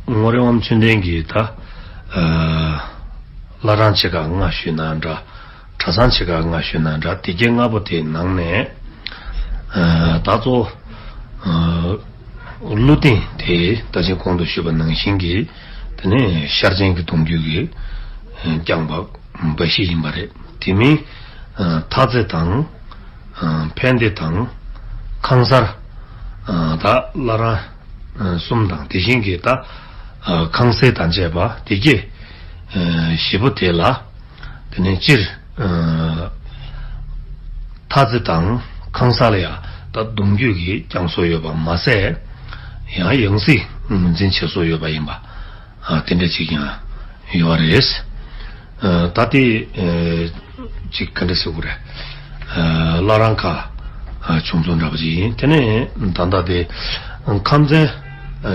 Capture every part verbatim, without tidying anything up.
ངོར་ངོར་ངོ་རེ་དབང་ཆོས་ལྡན་གྱིས་ད། ཨ། བླ་བྲང་ཆེ་ཁག་ལྔ་ཞུས་ན་འདྲ། གྲྭ་ཚང་ཆེ་ཁག་ལྔ་ཞུས་ན་འདྲ། དེ་གྱད་ལྔ་པོ་དེའི་ནང་ནས། ཨ། ད་གཙོ། ཨ། ཀླུ་སྡིངས་དེ་ད་ཅི་གོང་དུ་ཞུས་པ་ནང་བཞིན་གྱི། དེ་ནས་ཤར་ཆེན་གྱི་གདུང་རྒྱུད་ཀྱིས་བསྐྱངས་པ་འབའ་ཞིག་ཡིན་པ་རེད། དེ་མིན། ཨ། སྟག་རྩེ་དང་། ཨ། ཕན་བདེ་དང་། ཁང་གསར། ཨ། ད་བླ་བྲང་གསུམ་དང་དེ་བཞིན་གྱི་ད། ཨ། ཁང་གསེར་དང་བཅས་པ་དེ་གྱད། ཨ། བཞི་པོ་དེ་ལ། དེ་ནས་སྤྱིར། ཨ། སྟག་རྩེ་དང་ཁང་གསར་ལ་ཡང་ད་གདུང་རྒྱུད་ཀྱིས་བསྐྱངས་སྲོལ་ཡོད་པ་མ་ཟད། ཡང་ཡང་སྲིད་ངོས་འཛིན་བྱེད་སྲོལ་ཡོད་པ་ཡིན་པ། ཨ། དེ་འདྲ་ཅིག་ཀྱང་ཡོད་རེད། ཨ། ད་དེ། ཨ། ཅིག་ག་འདྲ་ཟེར་དགོས་རེད། ཨ། བླ་བྲང་ཁག་ཨ། བྱུང་ཚུལ་འདྲ་པོ་ཅིག་ཡིན། དེ་ནས་ད་ལྟ་དེ་ཁམས་ཚན་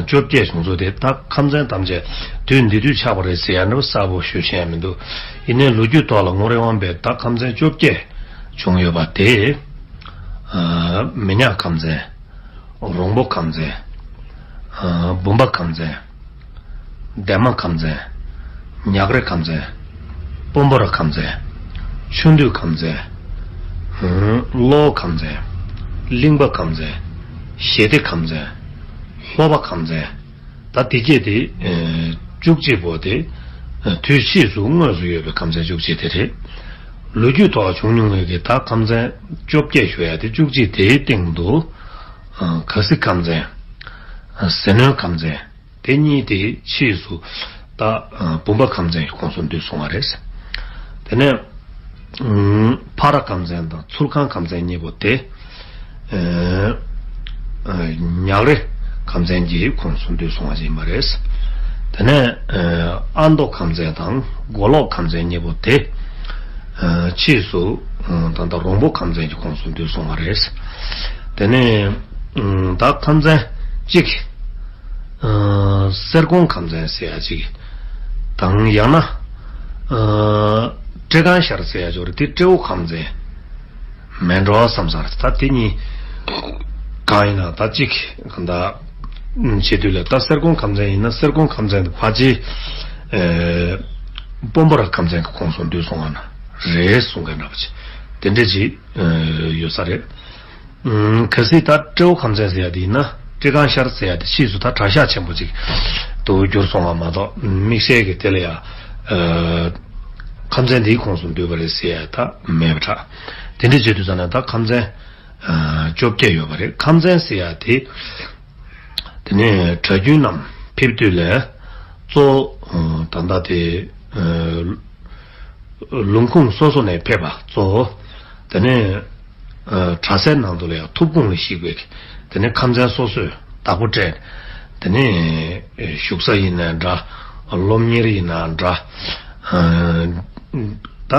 བཅོ་བརྒྱད་བྱུང་ཚུལ་དེ། ད་ཁམས་ཚན་ཐམས་ཅད་དུས་འདི་དུས་ཆགས་པ་རེད་ཟེར་ཡ་འདྲ་པོ་གསལ་པོ་ཞུ་ཤེས་ཡ་མི་འདུག་ཡིན་ནའི་ལོ་རྒྱུས་ཐོག་ལ་ངོར་ངོར་ངོ་རེ་དབང་པས་ད་ཁམས་ཚན་བཅོ་བརྒྱད་བྱུང་ཡོད་པ་དེ། ཨ། མི་ཉག་ཁམས་ཚན། རོང་པོ་ཁམས་ཚན། ཨ། བུམ་པ་ཁམས་ཚན། འདན་མ་ཁམས་ཚན། ཉག་རེ་ཁམས་ཚན། སྤོམ་པོ་ར་ཁམས་ཚན། ཆུ་འདུས་ཁམས་ཚན། ཨ། གློ་བོ་ཁམས་ཚན། གླིང་པ་ཁམས་ཚན། ཞི་བདེ་ཁམས་ཚན། ལྷོ་པ་ཁམས་ཚན། ད་དེ་གྱད་དེ། ཨ། བཅུ་གཅིག་པོ་དེ། ཨ། དུས་ཕྱིས་སུ་དངོས་སུ་ཡོད་པའི་ཁམས་ཚན་བཅུ་གཅིག་དེ་རེད། ལོ་རྒྱུས་ཐོག་བྱུང་མྱོང་བའི་གི་ད་ཁམས་ཚན་བཅོ་བརྒྱད་ཞུ་ཡ་དེ་བཅུ་གཅིག་དེའི་སྟེང་དུ། ཨ། ག་སི་ཁམས་ཚན། ཨ། ཟི་ནོན་ཁམས་ཚན། དེ་གཉིས་དེ་ཕྱིས་སུ་ད། ཨ། བུམ་པ་ཁམས་ཚན་གྱི་ཁོངས་སུ་འདུས་སོང་བ་རེད། དེ་ནས། ཨ། ཕ་ར་ཁམས་ཚན་དང་ཚུར་ཁང་ཁམས་ཚན་གཉིས་པོ་དེ། ཨ། ཨ། ཉག་རེ་ཁམས་ཚན་གྱི་ཁོངས་སུ་འདུས་སོང་བ་ཞིག་ཡིན་པ་རེད། དེ་ནས། ཨ། ཨ་མདོ་ཁམས་ཚན་དང་མགོ་ལོག་ཁམས་ཚན་གཉིས་པོ་དེ། ཨ། ཕྱིས་སུ། ཨ། ད་ལྟ་རོང་པོ་ཁམས་ཚན་གྱི་ཁོངས་སུ་འདུས་སོང་བ་རེད། དེ་ནས། ཨ། ད་ཁམས་ཚན་གཅིག་ཨ། གསེར་ཀོང་ཁམས་ཚན་ཟེར་ཡ་གཅིག་དང་། ཡང་ན། ཨ། སྤྲེལ་རྐང་ཤར་ཟེར་ཡ་ཅིག་ཡོད་རེད། དེ་སྤྲེའུ་ཁམས་ཚན་མིན་འགྲོ་བསམ་ས་རེད། ད་དེ་གཉིས་གང་ཡིན་ན་ད་གཅིག་གང་ད་བྱེད་དུས་ལ། ད་གསེར་ཀོང་ཁམས་ཚན་ཡིན་ན། གསེར་ཀོང་ཁམས་ཚན་དེ་ཕལ་ཆེར། ཨ། སྤོམ་པོ་ར་ཁམས་ཚན་གྱི་ཁོངས་སུ་འདུས་སོང་བ་ན་རེད་གསུང་མཁན་འདྲ་པོ་ཅིག་དེ་འདྲ་ཅིག་ཨ། ཡོད་ས་རེད། ཨ། གལ་སྲིད་ད་སྤྲེའུ་ཁམས་ཚན་ཟེར་ཡ་དེ་ཡིན་ན། སྤྲེལ་རྐང་ཤར་ཟེར་ཡ་དེ་ཕྱིས་སུ་ད་གྲྭ་ཤག་ཆེན་པོ་ཅིག་ཏུ་གྱུར་སོང་བ་མ་གཏོགས། དམིགས་བསལ་གྱི་དེ་ལ་ཡ། ཨ། ཁམས་ཚན་འདིའི་ཁོངས་སུ་འདུས་པ་རེད་ཟེར་ཡ་ད་མེད་པ་འདྲ། དེ་འདྲ་བྱེད་དུས་ཙམ་ན་ད་ཁམས་ཚན། ཨ། བཅོ་བརྒྱད་ཡོད་པ་རེད། ཁམས་ཚན་ཟེར་ཡ་དེ། དེ་ནས་གྲྭ་རྒྱུན་རྣམས་ཕེབས་དུས་ལ་གཙོ་བོ། ཨ། ད་ལྟ་དེ། ཨ། ལུང་ཁུངས་སོ་སོ་ནས་ཕེབས་པ་གཙོ་བོ། དེ་ནས། ཨ། གྲྭ་སའི་ནང་དུ་ལ་ཡང་ཐུབ་ཁུངས་ལ་གཞིགས་པའི། དེ་ནས་ཁམས་ཚན་སོ་སོས་བདག་པོ་སྤྲད། དེ་ནས་བཞུགས་ས་ཡིན་ན་འདྲ། སློབ་གཉེར་ཡིན་ན་འདྲ། ཨ། ད་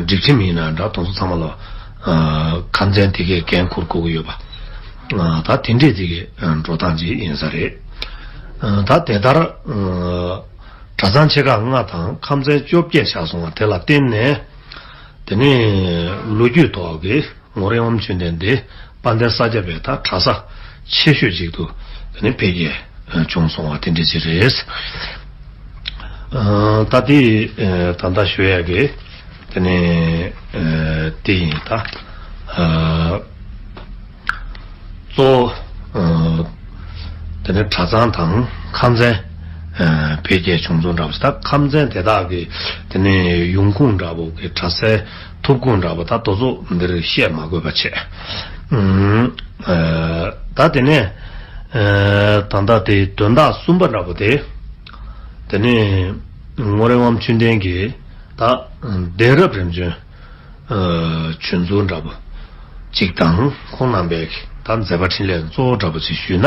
སྒྲིག་ཁྲིམས་ཡིན་ན་འདྲ། དེ་ཚོ་ཚང་མ་ལ། ཨ། ཁམས་ཚན་དེ་གས་འགན་འཁུར་དགོས་ཀྱི་ཡོད་པ། ཨ། ད་དེ་འདྲས་དེ་གས་འགྲོ་སྟངས་ཅིག་ཡིན་ས་རེད། ཨ། ད་དེ་ལྟར། ཨ། གྲྭ་ཚང་ཆེ་ཁག་ལྔ་དང་ཁམས་ཚན་བཅོ་བརྒྱད་ཆགས་སོང་བ་དེ་ལ་བརྟེན་ནས། དེ་ནས་ལོ་རྒྱུས་ཐོག་གི་ངོར་ངོར་ངོ་རེ་དབང་ཆོས་ལྡན་དེ་དཔལ་ལྡན་ས་སྐྱ་པའི་ད་གྲྭ་ས་ཆེ་ཤོས་ཅིག་ཏུ་དེ་ནས་འཕེལ་རྒྱས་བྱུང་སོང་བ་དེ་འདྲ་ཅིག་རེད། ཨ། ད་དེ། ཨ། ད་ལྟ་ཞུ་ཡ་གི་དེ་ནས། ཨ། དེ་ཡིན་ད། ཨ། གཙོ་བོ། ཨ། དེ་ནས་གྲྭ་ཚང་དང་ཁམས་ཚན། ཨ། འཕེལ་རྒྱས་བྱུང་ཚུལ་འདྲ་པོ་ཞིག་ད་ཁམས་ཚན་དེ་དག་གི་དེ་ནས་ཡོང་ཁུངས་འདྲ་པོ་གི་གྲྭ་སའི་ཐུབ་ཁུངས་འདྲ་པོ་ད་དེ་ཚོ་འདིར་བཤད་མ་དགོས་པ་བྱས། ཨ། ད་དེ་ནས། ཨ། ད་ལྟ་དེ་དོན་དག་གསུམ་པ་འདྲ་པོ་དེ། དེ་ནས་ངོར་ངོར་ངོ་རེ་དབང་ཆོས་ལྡན་གྱིས་ད་གདན་རབས་རིམ་བྱོན། ཨ། བྱོན་ཚུལ་འདྲ་པོ་ཅིག་དང་། ཁོང་རྣམ་པའི་ད་མཛད་པ་འཕྲིན་ལས་གཙོ་བོ་འདྲ་པོ་ཅིག་ཞུས་ན།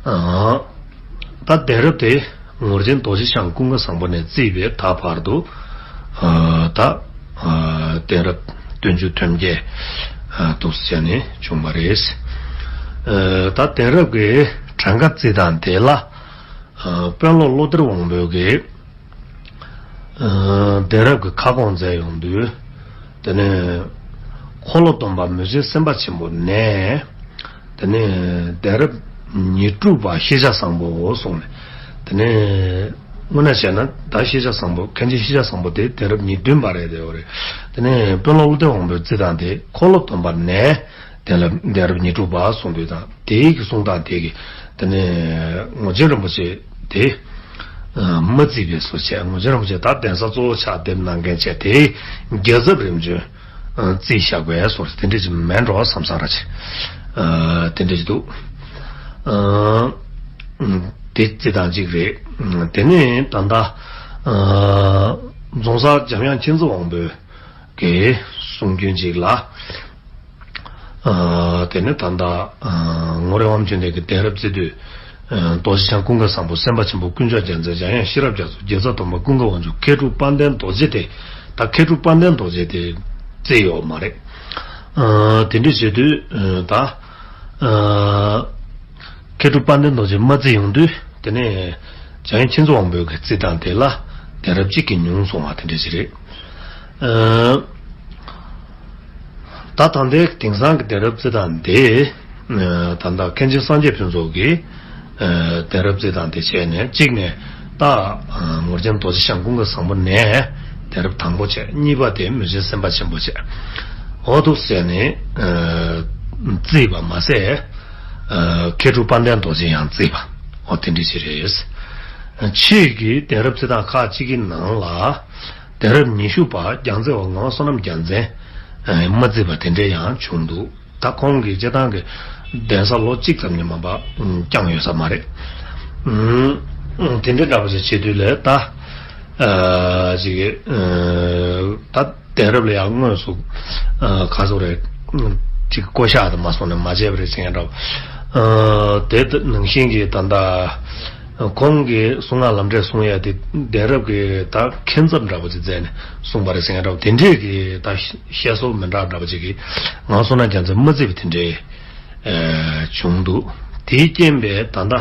ཨ། ད་གདན་རབས་དེ་ངོར་ཆེན་རྡོ་རྗེ་འཆང་ཀུན་དགའ་བཟང་པོ་ནས་བརྩིས་པའི་ད་བར་དུ། ཨ། ད། ཨ། གདན་རབས་བདུན་ཅུ་དོན་བརྒྱད། ཨ། འདུག་སེ་བྱས་ནས་བྱུང་བ་རེད། ཨ། ད་གདན་རབས་ཀྱི་གྲངས་ཀ་བརྩིས་སྟངས་དེ་ལ། ཨ། དཔོན་སློབ་བློ་གཏེར་དབང་པོ་གིས། ཨ། གདན་རབས་ཀྱི་ཁ་སྐོང་མཛད་ཡོང་དུས། དེ་ནས་འཁོར་ལོ་སྡོམ་པ་མུས་ཆེན་སེམས་དཔའ་ཆེན་པོ་ནས། དེ་ནས་གདན་རབས་ཉེར་དྲུག་པ་ཤེས་བྱ་བཟང་པོ་གསུངས་ནས། དེ་ནས་དངོས་གནས་བྱས་ན་ད་ཤེས་བྱ་བཟང་པོ། མཁན་ཆེན་ཤེས་བྱ་བཟང་པོ་དེ་གདན་རབས་ཉེར་བདུན་པ་རེད་དེ་ཡོད་རེད། དེ་ནས་དཔོན་སློབ་ཀླུ་ལྡིང་དབང་པོའི་རྩིས་སྟངས་དེ་འཁོར་ལོ་བདུན་པ་ནས་གདན་རབས་གདན་རབས་ཉེར་དྲུག་པ་གསུངས་དུས་དང་དེའི་གི་གསུང་སྟངས་དེ་གི་དེ་ནས་ངོར་ཆེན་རིན་པོ་ཆེ་དེ་མ་བརྩིས་པའི་བཟོ་བྱས། ངོར་ཆེན་རིན་པོ་ཆེ་ད་གདན་ས་གཙོ་བོ་ཕྱག་འདེབས་གནང་མཁན་བྱས་དེ་རྒྱལ་ཚབ་རིམ་བྱོན་རྩིས་བཞག་པའི་བཟོ་དེ་འདྲ་ཅིག་མེད་འགྲོ་བསམ་བསམ་ར་ཅིག་དེ་འདྲ་ཅིག་འདུག་དེ་རྩིས་སྟངས་གཅིག་རེད། དེ་ནས་ད་ལྟ་རྫོང་སར་འཇམ་དབྱངས་མཁྱེན་བརྩེ་དབང་པོའི་གི་གསུང་རྒྱུན་ཅིག་ལ། དེ་ནས་ད་ལྟ་ངོར་དབང་བསྟན་འཛིན་གྱི་གདན་རབས་བརྩི་དུས། རྡོ་རྗེ་འཆང་ཀུན་དགའ་བཟང་པོ། སེམས་དཔའ་ཆེན་པོ་དཀོན་མཆོག་རྒྱལ་མཚན། འཇམ་དབྱངས་ཤེས་རབ་རྒྱ་མཚོ། རྒྱལ་ཚབ་སྟོན་པ་ཀུན་དགའ་དབང་ཕྱུག། མཁས་གྲུབ་དཔལ་ལྡན་རྡོ་རྗེ་སྟེ། ད་མཁས་གྲུབ་དཔལ་ལྡན་རྡོ་རྗེ་དེ་བརྩི་ཡོད་མ་རེད། དེ་འདྲ་བྱེད་དུས་ད། མཁས་གྲུབ་དཔལ་ལྡན་རྡོ་རྗེ་མ་བརྩི་ཡོང་དུས་དེ་ནས་འཇམ་དབྱངས་མཁྱེན་བརྩེ་དབང་པོའི་གི་རྩིས་སྟངས་དེ་ལ་གདན་རབས་གཅིག་གིས་ཉུང་སོང་བ་དེ་འདྲ་ཞིག་རེད། ད་ད་ལྟའི་དེང་སང་གི་གདན་རབས་རྩིས་སྟངས་དེ་ད་ལྟ་མཁན་ཆེན་སངས་རྒྱས་ཕུན་ཚོགས་ཀྱི་གདན་རབས་རྩིས་སྟངས་དེ་བྱས་ནས་གཅིག་ནས་ད་ངོར་ཆེན་རྡོ་རྗེ་འཆང་ཀུན་དགའ་བཟང་པོ་ནས་གདན་རབས་དང་པོ་བྱས། གཉིས་པ་དེ་མུས་ཆེན་སེམས་དཔའ་ཆེན་པོ་བྱས། འོ་འདུག་ཟེར་ནས་རྩིས་པ་མ་ཟད། མཁས་གྲུབ་དཔལ་ལྡན་རྡོ་རྗེ་ཡང་བརྩིས་པ། འོ་དེ་འདྲ་ཞིག་རེད། ཕྱིས་ཀྱི་གདན་རབས་རྩིས་སྟངས་ཁག་ཅིག་གི་ནང་ལ་གདན་རབས་ཉི་ཤུ་པ་རྒྱལ་མཚན་དབང་ངག་དབང་བསོད་ནམས་རྒྱལ་མཚན་མ་བརྩིས་པ་དེ་འདྲ་ཡང་བྱུང་འདུག་ད་ཁོང་གིས་སྤྱིར་བཏང་གི་གདན་ས་ལོ་གཅིག་ཙམ་ཉིན་མ་པ་བསྐྱངས་ཡོད་ས་མ་རེད། དེ་འདྲ་འདྲ་པོ་ཞིག་བྱེད་དུས་ལས་ད་ཅིག་ད། གདན་རབས་ལ་ཡང་དངོས་སུ་ཁ་སོ་རེ་ཅིག་བསྐོ་བཞག་དུ་མ་སོང་ནས་མ་བྱས་པ་རེད་ཟེར་མཁན་འདྲ་བོ། དེ་ནང་བཞིན་གྱི་ད་ལྟ་ཁོང་གིས་གསུང་ངག་ལམ་འབྲས་གསུང་ཡ་དེ་གདན་རབས་ཀྱི་ད་ཁྱད་མཚར་འདྲ་བོ་ཅིག་མཛད་ནས་གསུངས་པ་རེད་ཟེར་མཁན་འདྲ་བོ། དེ་འདྲས་ཀྱི་ད་བཤད་སྲོལ་མི་འདྲ་འདྲ་བོ་ཅིག་གིས་ངག་དབང་བསོད་ནམས་རྒྱལ་མཚན་མ་བརྩིས་པ་དེ་འདྲས་བྱུང་འདུག་དེའི་རྐྱེན་པས་ད་ལྟ་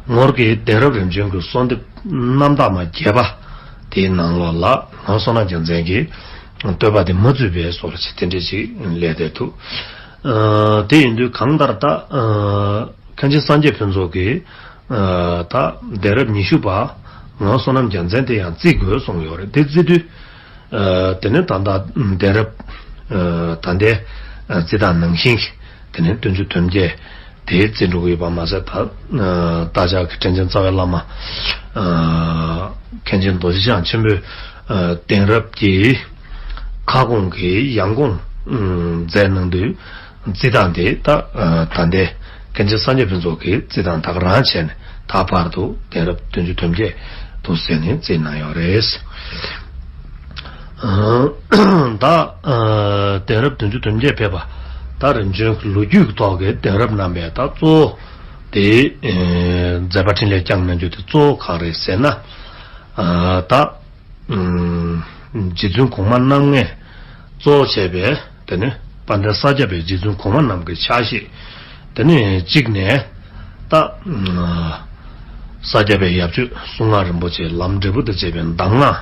ངོར་གྱི་གདན་རབས་རིམ་བྱོན་གྱི་གསོལ་འདེབས་རྣམ་དག་མ་བརྒྱད་པ་དེའི་ནང་ལོགས་ལ་ངག་དབང་བསོད་ནམས་རྒྱལ་མཚན་གྱིས་བསྟོད་པ་དེ་མ་བརྩིས་པའི་བཟོ་འདྲ་ཞིག་དེ་འདྲ་ཞིག་སླེབས་བསྡད་འདུག་དེ་ཡིན་དུས་གང་ལྟར་ད་མཁན་ཆེན་སངས་རྒྱས་ཕུན་ཚོགས་ཀྱིས་ད་གདན་རབས་ཉི་ཤུ་པ་ངག་དབང་བསོད་ནམས་རྒྱལ་མཚན་དེ་ཡང་བརྩི་དགོས་གསུངས་ཡོད་རེད། དེ་བརྩི་དུས། དེ་ནས་ད་ལྟ་གདན་རབས་ད་ལྟའི་རྩིས་སྟངས་ནང་བཞིན་གྱི་དེ་ནས་བདུན་ཅུ་དོན་བརྒྱད་དེ་རྩིས་འགྲོ་གི་ཡོད་པ་མ་ཟད། ད་བདག་ཅག་གི་དྲིན་ཅན་རྩ་བའི་བླ་མ་མཁན་ཆེན་རྡོ་རྗེ་འཆང་ཆེན་པོས་གདན་རབས་ཀྱི་ཁ་སྐོང་གི་ཡང་སྐོང་མཛད་གནང་དུས། རྩིས་སྟངས་དེ་ད་ད་ལྟའི་མཁན་ཆེན་སངས་རྒྱས་ཕུན་ཚོགས་ཀྱི་རྩིས་སྟངས་ད་ག་རང་བྱས་ནས་ད་བར་དུ་གདན་རབས་བདུན་ཅུ་དོན་བརྒྱད་དུ་ཟེར་ནས་རྩིས་གནང་ཡོད་རེད། ད་གདན་རབས་བདུན་ཅུ་དོན་བརྒྱད་ཕེབས་པ་ད་རིམ་བྱོན་གྱི་ལོ་རྒྱུས་ཀྱི་ཐོག་གི་གདན་རབས་རྣམ་པའི་ད་གཙོ་བོ་དེ་མཛད་པ་འཕྲིན་ལས་བསྐྱངས་གནང་རྒྱུ་དེ་གཙོ་བོ་གང་རེད་ཟེར་ན། ད། རྗེ་བཙུན་གོང་མ་རྣམ་ལྔས་གཙོ་བོ་བྱས་པའི་དེ་ནི་དཔལ་ལྡན་ས་སྐྱ་པའི་རྗེ་བཙུན་གོང་མ་རྣམས་ཀྱི་ཕྱག་བཞེས། དེ་ནི་གཅིག་ནས་ད་ས་སྐྱ་པའི་ཡབ་ཆོས་གསུང་ངག་རིན་པོ་ཆེ་ལམ་འབྲས་བུ་དང་བཅས་པའི་གདམས་ངག་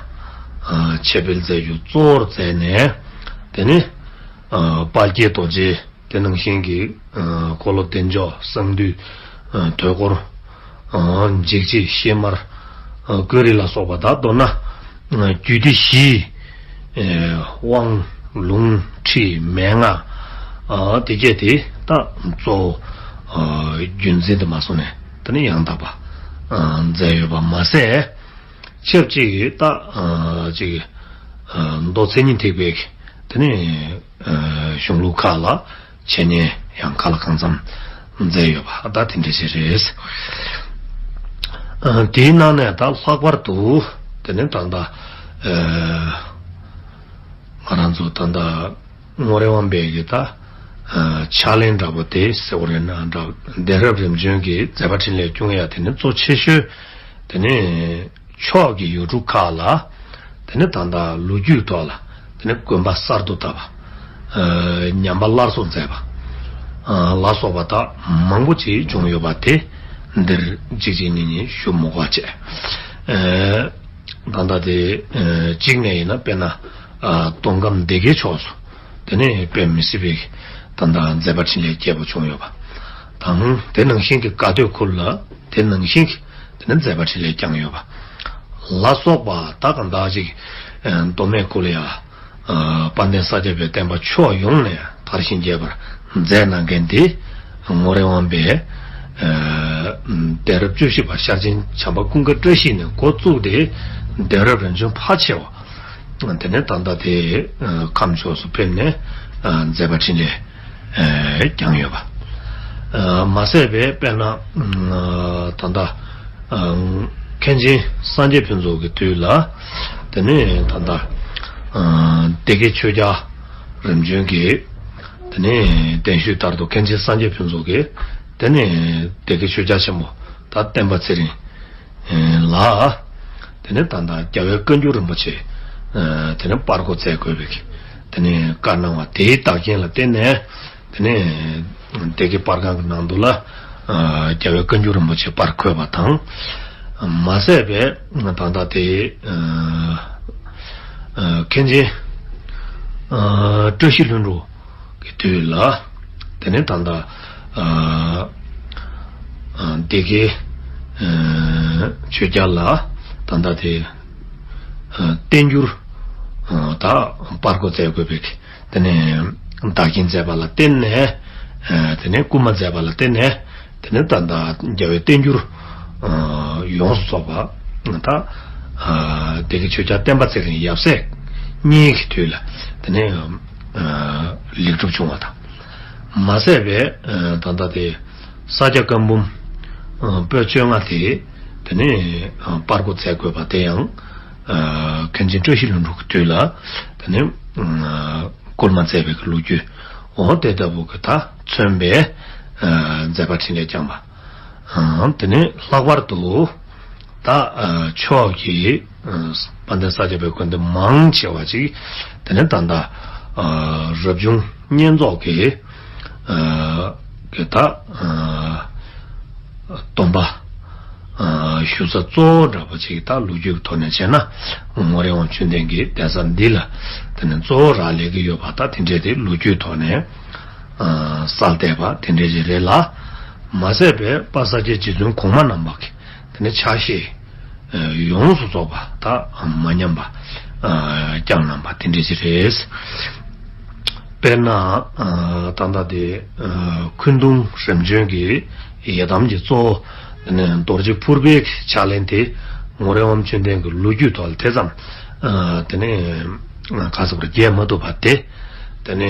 འཆད་སྤེལ་མཛད་རྒྱུ་གཙོ་བོར་མཛད་ནས། དེ་ནི་དཔལ་དགྱེས་རྡོ་རྗེ། དེ་ནང་བཞིན་གྱི་འཁོར་ལོ་བདེ་མཆོག་གསང་འདུས། དུས་འཁོར། འཇིགས་བྱེད་ཤེས་སྨྲ། ཀུན་རིག་ལ་སོགས་པ་ད་མདོར་ན་རྒྱུད་སྡེ་བཞིའི་དབང་ལུང་ཁྲིད་མན་ངག་དེ་གྱད་དེ་ད་གཙོ་བོ་རྒྱུན་འཛིན་དུ་མ་སོང་ནས་དེ་ནི་ཡང་དག་པ་མཛད་ཡོད་པ་མ་ཟད། ཆབས་ཅིག་གིས་ད་ཅིག་མདོ་མཚན་ཉིད་ཐེག་པའི་དེ་ནི་གཞུང་ལུགས་ཁག་ལ་འཆད་ཉན་ཡང་གང་ལ་གང་འཚམ་མཛད་ཡོད་པ་ད་དེ་འདྲ་ཞིག་རེད། དེའི་ནང་ནས་ད་ལྷག་པར་དུ་དེ་ནི་ད་ལྟ་ང་རང་ཚོ་ད་ལྟ་ངོར་དབང་པའི་གི་ད་ཕྱག་ལེན་འདྲ་པོ་དེ་ཟེར་བ་རེད་ན་འདྲ། གདན་རབས་རིམ་བྱོན་གྱི་མཛད་པ་འཕྲིན་ལས་སྐྱོང་ཡ་དེ་ནི་གཙོ་ཆེ་ཤོས་དེ་ནི། ཕྱོགས་ཀྱི་ཡུལ་གྲུ་ཁག་ལ། དེ་ནི་ད་ལྟ་ལོ་རྒྱུས་ཐོག་ལ། དེ་ནི་དགོན་པ་གསར་དུ་བཏབ་པ། ཉམས་པ་སླར་གསོ་མཛད་པ། ལ་སོགས་པ་དག་མང་པོ་ཅིག་བྱུང་ཡོད་པ་དེ། འདིར་གཅིག་གཅིག་གཉིས་གཉིས་ཞུ་མི་དགོས་པ་བྱས། ད་ལྟ་དེ། གཅིག་ནས་ཡིན་ན་དཔེར་ན། སྟོད་ཁམས་སྡེ་དགེ་ཕྱོགས་སུ། དེ་ནས་དཔེ་མི་སྲིད་པའི་ད་ལྟ་མཛད་པ་འཕྲིན་ལས་རྒྱས་པོ་བྱུང་ཡོད་པ། ད་ དང་དེ་ནང་བཞིན་གྱི་བཀའ་སྡོད་ཁུལ་ལ་དེ་ནང་བཞིན་གྱི་དེ་ནི་མཛད་པ་འཕྲིན་ལས་བསྐྱངས་ཡོད་པ་ལ་སོགས་པ། ད་གང་དག་ཅིག་མདོ་སྨད་ཀུ་ལེ་ཡ་དཔལ་ལྡན་ས་སྐྱ་པའི་བསྟན་པ་ཕྱོགས་ཡོངས་ནས་དར་ཞིང་རྒྱས་པར་མཛད་གནང་མཁན་དེ། ངོར་དབང་པའི་གདན་རབས་བཅུ་བཞི་པ་ཤར་ཆེན་བྱམས་པ་ཀུན་དགའ་བཀྲ་ཤིས་ནས་འགོ་བཙུགས་ཏེ། གདན་རབས་རིམ་བྱོན་ཕལ་ཆེ་བ་དེ་ནས་ད་ལྟ་དེ་ཁམས་ཕྱོགས་སུ་ཕེབས་ནས་མཛད་པ་འཕྲིན་ལས་བསྐྱངས་ཡོད་པ། མ་ཟད་པའི་དཔེར་ན་ད་ལྟ་མཁན་ཆེན་སངས་རྒྱས་ཕུན་ཚོགས་ཀྱི་དུས་ལ། དེ་ནས་ད་ལྟ་སྡེ་དགེ་ཆོས་རྒྱལ་རིམ་བྱོན་གྱི་དེ་ནས་གདན་ཞུས་ལྟར་དུ་མཁན་ཆེན་སངས་རྒྱས་ཕུན་ཚོགས་ཀྱི་དེ་ནས་སྡེ་དགེ་ཆོས་རྒྱལ་ཆེན་པོ་ད་བསྟན་པ་ཚེ་རིང་ལ། དེ་ནས་ད་ལྟ་རྒྱལ་བའི་བཀའ་འགྱུར་རིན་པོ་ཆེ་དེ་ནས་པར་བརྐོ་མཛད་དགོས་པའི་དེ་ནས་བཀའ་གནང་བ་དེའི་བདག་རྐྱེན་ལ་བརྟེན་ནས། དེ་ནས་སྡེ་དགེ་པར་ཁང་གི་ནང་དུ་ལ་རྒྱལ་བའི་བཀའ་འགྱུར་རིན་པོ་ཆེ་པར་འཁོད་པ་དང་། མ་ཟད་པའི་ད་ལྟ་དེ་མཁན་ཆེན་བཀྲ་ཤིས་ལྷུན་གྲུབ་ཀྱི་དུས་ལ། དེ་ནས་ད་ལྟ་སྡེ་དགེ་ཆོས་རྒྱལ་ལ་ད་ལྟ་དེ་བསྟན་འགྱུར་ད་པར་བརྐོ་མཛད་དགོས་པའི་དེ་ནས་བདག་རྐྱེན་མཛད་པ་ལ་བརྟེན་ནས། དེ་ནས་སྐུལ་མ་མཛད་པ་ལ་བརྟེན་ནས། དེ་ནས་ད་ལྟ་རྒྱལ་བའི་བསྟན་འགྱུར་ཡོངས་སུ་རྫོགས་པ་ད་སྡེ་དགེ་ཆོས་རྒྱལ་བསྟན་པ་ཚེ་རིང་ཡབ་སྲས་གཉིས་ཀྱི་དུས་ལ་དེ་ནས་ལེགས་གྲུབ་བྱུང་བ་དང་། མ་ཟད་པའི་ད་ལྟ་དེ་ས་སྐྱ་བཀའ་འབུམ་པོད་བཅོ་ལྔ་དེ་དེ་ནས་པར་བརྐོ་མཛད་དགོས་པ་དེ་ཡང་མཁན་ཆེན་བཀྲ་ཤིས་ལྷུན་གྲུབ་ཀྱི་དུས་ལ་དེ་ནས་སྐུལ་མ་མཛད་པའི་ལོ་རྒྱུས་འོ་དེ་ལྟ་བུ་གི་ད་མཚོན་པའི་མཛད་པ་འཕྲིན་ལས་བསྐྱངས་པ། དེ་ནས་ལྷག་པར་དུ་ད་ཕྱོགས་ཀྱི་དཔལ་ལྡན་ས་སྐྱ་པའི་དགོན་སྡེ་མང་ཆེ་བ་ཅིག་དེ་ནས་ད་ལྟ་རབ་བྱུང་བསྙེན་རྫོགས་ཀྱི་གི་ད་སྡོམ་པ་ཞུ་ས་གཙོ་བོ་འདྲ་པོ་ཅིག་ད་ལོ་རྒྱུས་ཀྱི་ཐོག་ནས་བྱས་ན། ངོར་དབང་ཆོས་ལྡན་གྱི་གདན་ས་འདི་ལ་དེ་ནས་གཙོ་བོ་རག་ལས་ཀྱི་ཡོད་པ་ད་དེ་འདྲས་དེ་ལོ་རྒྱུས་ཐོག་ནས་གསལ་བསྡད་པ་དེ་འདྲས་ཅིག་རེད་ལ། མ་ཟད་པའི་དཔལ་ས་སྐྱའི་རྗེ་བཙུན་གོང་མ་རྣམ་པ་གི་དེ་ནས་ཕྱག་བཞེས་ཡོངས་སུ་རྫོགས་པ་ད་མ་ཉམས་པ་བསྐྱངས་གནང་པ་དེ་འདྲས་ཅིག་རེད། དཔེར་ན་ད་ལྟ་དེ་འཁོན་གདུང་རིམ་བྱོན་གྱི་ཡི་དམ་གྱི་གཙོ་བོ་དེ་ནས་རྡོ་རྗེ་ཕུར་པའི་ཕྱག་ལེན་དེ་ངོར་དབང་ཆོས་ལྡན་གྱི་ལོ་རྒྱུས་ཐོག་ལ་དེ་ཙམ་དེ་ནས་ག་ཚོད་པར་རྒྱས་མ་ཐུབ་པ་དེ། དེ་ནས་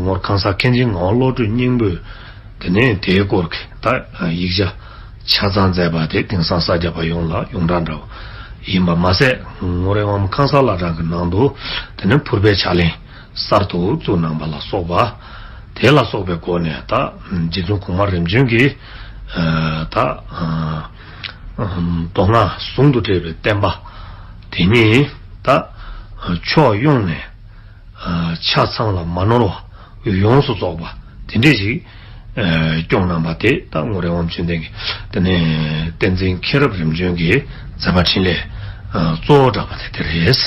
ངོར་ཁང་གསར་མཁན་ཆེན་ངག་དབང་བློ་གྲོས་སྙིང་པོས་དེ་ནས་དེའི་སྐོར་གྱི་ད་ཡིག་ཆ་ཆ་ཚང་མཛད་པ་དེ་དེང་སང་ས་སྐྱ་པ་ཡོངས་ལ་ཡོངས་གྲགས་འདྲ་བོ་ཡིན་པ་མ་ཟད། ངོར་དབང་ཁང་གསར་བླ་བྲང་གི་ནང་དུ་དེ་ནས་ཕུར་པའི་ཕྱག་ལེན་གསར་དུ་བཙུགས་གནང་པ་ལ་སོགས་པ། དེ་ལ་སོགས་པའི་སྒོ་ནས་ད་རྗེ་བཙུན་གོང་མ་རིམ་བྱོན་གྱི་ད་མདོ་སྔགས་ཟུང་དུ་འབྲེལ་བའི་བསྟན་པ་དེ་ཉིད་ད་ཕྱོགས་ཡོངས་ནས་ཆ་ཚང་ལ་མ་ནོར་བ་ཡོངས་སུ་རྫོགས་པ་དེ་འདྲས་ཞིག་སྐྱོང་གནང་པ་དེ་ད་ངོར་དབང་ཆོས་ལྡན་གྱི་དེ་ནས་བསྟན་འཛིན་མཁྱེན་རབ་རིམ་བྱོན་གྱི་མཛད་པ་འཕྲིན་ལས་གཙོ་བོ་འདྲ་པོ་དེ་དེ་རེད།